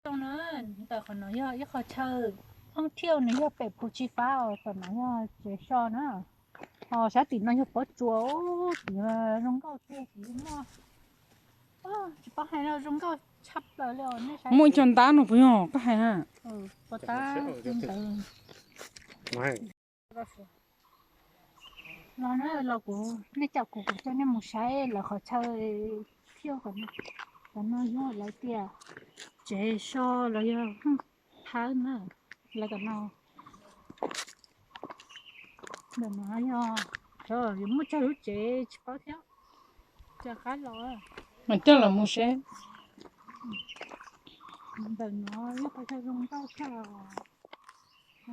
Ntawm qhov no yog ib qho chaw thoob thiauj, nws yog pem Phu Tsi Fab os, tom no yog tsev so na. Ho sab tim no yog pob tsuas, tim zoo nkauj tiag, tim muaj, tsis paub hais no zoo nkauj tshaj plaws li os. Muaj ib co ntab no puas yog koj hais na? Pov tab ntawd. Los na, los kuv, nej caum kuv, kuv coj nej mus saib lawv qhov chaw thiauj kom no. Tom no yog lawv tias tsev so los yog thawb na, lawv tom no. Ntawm no yog, yuav muaj tsawg lub tsev tsis paub thiab. Cov qab los, mas coj los mus seb. Ntawm no yog qhov chaw zoo nkauj tshaj.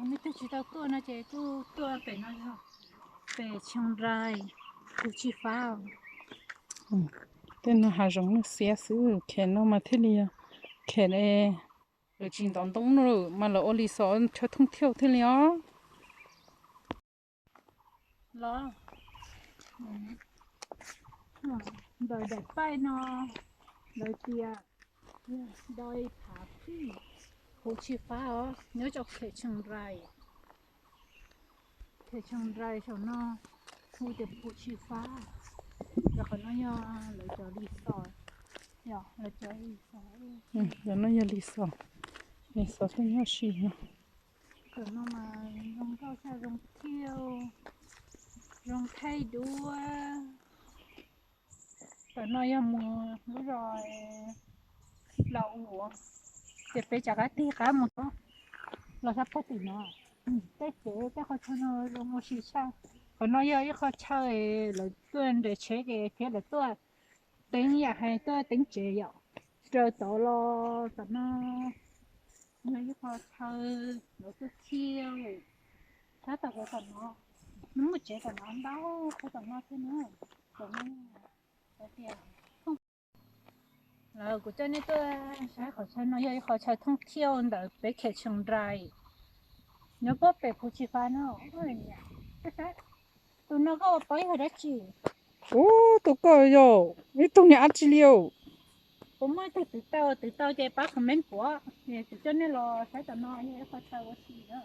Nej twg tsis tau tuaj no ces kuj tuaj pem no yog pem Tsheej Rais, Phu Tsi Fab. Tej no hav zoov loj xiab xwb, khem no mas thiaj li, khem lawv tsis ntov ntoo no mas lawv ua li xov chaw thoob thiauj thiaj li os. Los, ntawm daim paij no lawv tias doi phav phij Phu Tsi Fab os, nyob rau Khem Tsheej Rais. Khem Tsheej Rais saum no hu tias Phu Tsi Fab. Yog qhov no yog lawv cov li xos, yog lawv cov li xos. Yog no yog li xos, li xos tuaj nyob si no. Kom no mas zoo nkauj tshaj, zoo thiauj, zoo thaij duab. Tom no yog mus lub zos Los Uas, ces peb rov qab tig qab mus los sab pem tim no. Tej tsev tej qhov chaw no zoo ua si tshaj. Qhov no yog ib qho chaw lawv tuaj nres tsheb ces thiab lawv tuaj teev yam hais tuaj teev tsev yom. Raws tod los tom no yog ib qho chaw lawv tuaj thiaj. Sab tom, tom no, nws muaj tsev tom no ntau, qhov tom no thiab na. Tom no tias, kuv coj nej tuaj saib qhov chaw no yog ib qho chaw thoob thiauj ntawm peb Khem Tsheej Rais, nyob puag pem Phu Tsi Fab no. Tus no koj ua paub yog dab tsi? Ub, tus koj yog ib tug niag dab tsi li os? Kuv muaj ib tug twv tau, twv tau ces pab comment kuv, kuv coj nej los saib tom no yog ib qho chaw ua si na.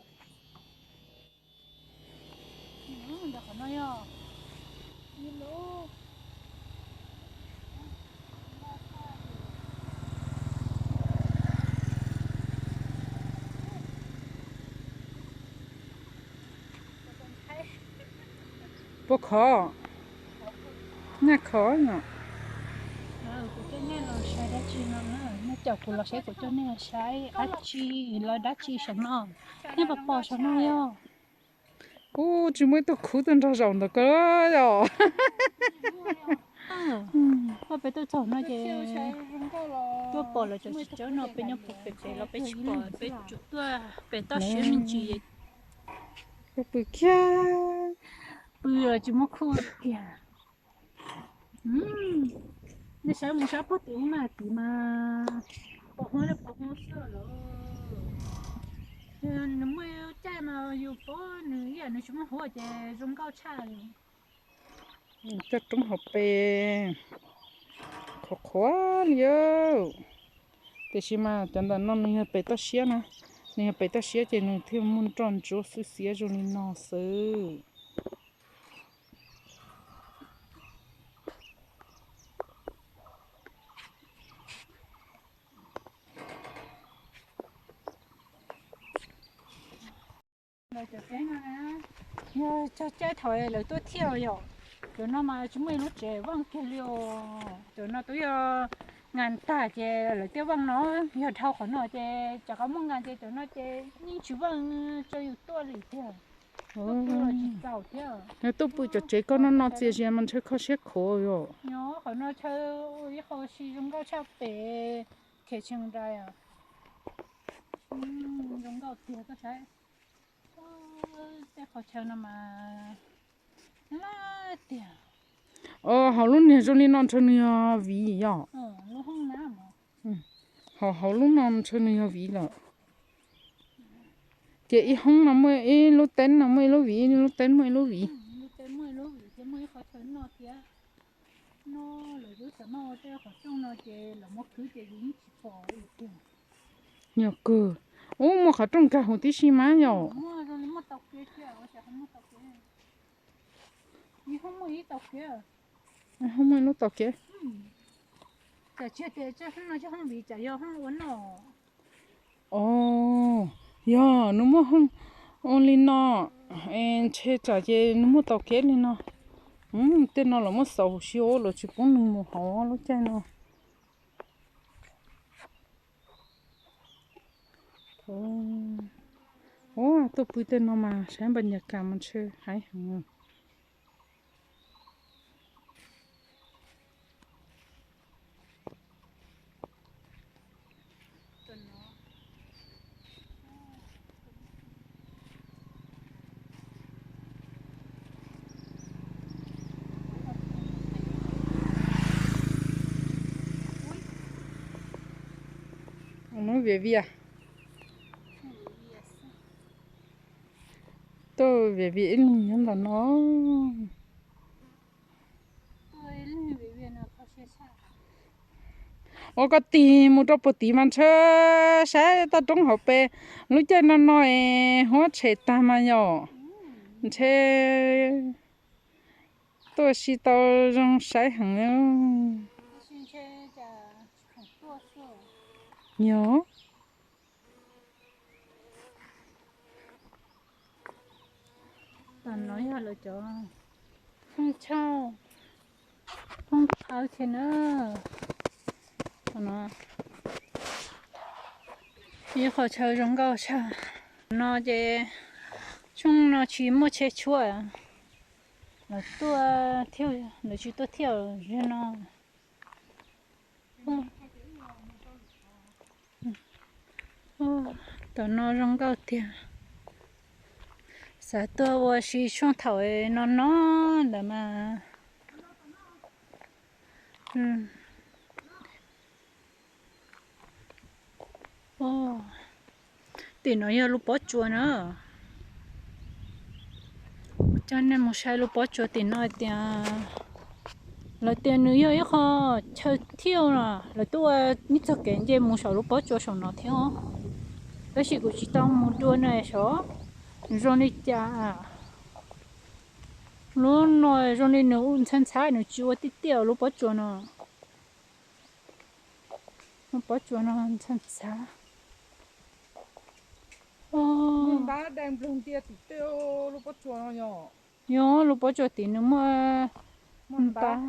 Ntawm qhov no yog ib lub, puas khov? Nyaj khov no. Kuv coj nej los saib dab tsi no na, nej caum kuv los saib, kuv coj nej los saib dab tsi, los dab tsi saum no. Nej puas pom saum no yog? Ub, tsis muaj ib tug khub tuaj nrog zaum ntawm ko yog. Peb tuaj txog no ces tuaj pom lawv cov txiv tsawb no, peb nyob puag pem pem los peb tsis pom, peb tsum tuaj pem toj siab me ntsis. Pw kiag, pw tsis muaj khuj kiag. Nej saib mus sab puag tim ub mas tim mas pos huab, pos huab xwb lawm. Nws muaj caij mas yus pom nws ib yam nws tsis muaj huab ces zoo nkauj tshaj li. Coj roob hauv pes qhuav qhuav li. Tiam sis mas cov ntawm no nws yog pem toj siab na, nws yog pem toj siab ces nws thiaj muaj nroj ntsuab xwb xiab zoo li no xwb. Lawv cov teb no na, yog cog caij thaum lawv tuaj thiaj yom. Cov no mas tsis muaj ib lub tsev vaj kiag li os. Cov no twb yog ngas tag ces lawv thiaj vaj no, yog dhau qhov no ces rov qab muaj ngas ces cov no ces yeej tsis vaj tso yus tuaj li tiag. Tuaj pw los tsis txaus thiab. Yog tuaj pw cov tsev koj no no txias zias mas ntshe kho siab khuav yom. Nyob qhov no chaw ib qho si zoo nkauj tshaj pem Khem Tsheej Rais. Zoo nkauj tiag koj saib. Tej qhov chaw no mas laj tiag. Hauv lub niag zoo li no ntshe nws yog viv yom. Hauv, hauv lub no ntshe nws yog viv lawm. Ces ib hoob no muaj ib lub teeb no muaj ib lub viv, ib lub teeb muaj ib lub viv. Lub teeb muaj ib lub viv thiab muaj ib qhov chaw noj thiab. No lawv twb xav noj tej qhov rooj no ces lawv muab khwb ces yus yeej tsis pom li tiag. Yog kawg. Ub, muaj qhov rooj nkag huv tib si mas yom. Muaj lub tau kev. Os, yog nws muaj hoob ua li no, ntshe tsam ces nws muaj tau kev li no. Tej no los muab xaus huv si, los tsis pub nws mus hauv lub caij no. Ua tuaj pw tej no mas saib npa nyas kas mas ntshe haib heev. Mus viav vias, tuaj viav vias ib leeg nyob ntawm no. Ua koj tig mus rau puag tid mas ntshe saib toj roob hauv pes lub caij no no es huab tshem tag mas yom. Ntshe tuaj si tau zoo saib heev. Yog. Tam no yog lawv cov phooj chauj, phooj thawj thiab na. Ib qhov chaw zoo nkauj tshaj. No ces xyoo no tsis muaj tsheb tshuaj, lawv tuaj thiaj, lawv tsis tuaj thiaj zog no. Tam no zoo nkauj tiag. Xav tuaj ua si tshuaj thaum no no ntawd mas. Tim no yog lub pob tsuas na. Coj nej mus saib lub pob tsuas tim no tias, lawv tias nws yog ib qho chaw thiaj no, lawv tuaj ua ib txoj kev nce mus saum lub pob tsuas saum no thiab. Tab sis kuv tsis tau mus dua na sav, zoo li cas. Lub no zoo li nws ntxhab ntxhab, nws tsis ua tiaj tiaj lub pob tsuas no. Lub pob tsuas no ntxhab ntxhab. Yog lub pob tsuas tim nws muaj ntab,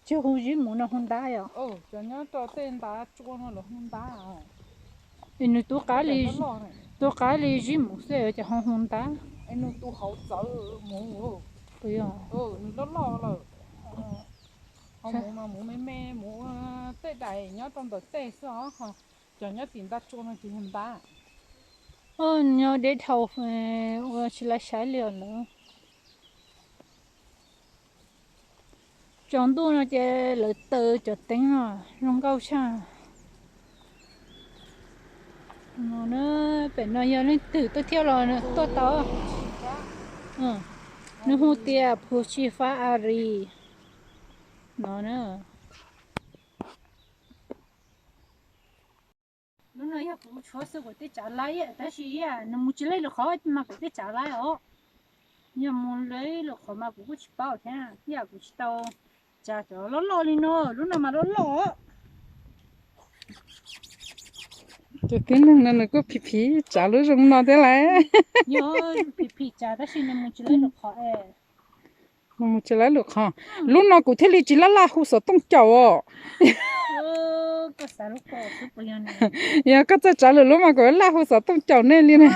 tsis hu zib mus no hu ntab yom. Cov nyob rau tej ntav tsua no lawv hu ntab. Es nws tu qab li, tu qab li zib mus xwb ces ho hu ntab. Es nws tu hauv txawv mus. Nws loj loj lawm. Ho mus mas mus me me mus tej daim nyob rau ntawm tej xwb os. Cov nyob tim ntav tsua no ces yog ntab. Nyob deb dhau, ua tsis laib saib li os lawm. Tsaus ntuj no ces lawv taws cov teeb no zoo nkauj tshaj. No na, pem no yog leej twg tuaj thiab los tuaj tau. Nws hu tias Phu Tsi Fab A Ri no na. Lub no yog kuv tshuav xwb kuv tej tsav laib, tab sis nws mus tsis laib lwm qhov mas kuv tej tsav laib os. Yog mus laib lwm qhov mas kuv kuj tsis paub thiab, yam kuv tsis tau tsav cov loj loj li no, lub no mas loj loj. Cov tib neeg no nws kuj phim phim tsav lub zoo no thiab lauj. Yog phim phim tsav tab sis nws mus tsis laib lwm qhov. Nws mus tsis laib lwm qhov. Lub no kuv thiaj li tsis laj laj hu xov tooj caum os. Yog koj txawj tsav lwm lub mas kuv laj hu xov tooj caum nej li na.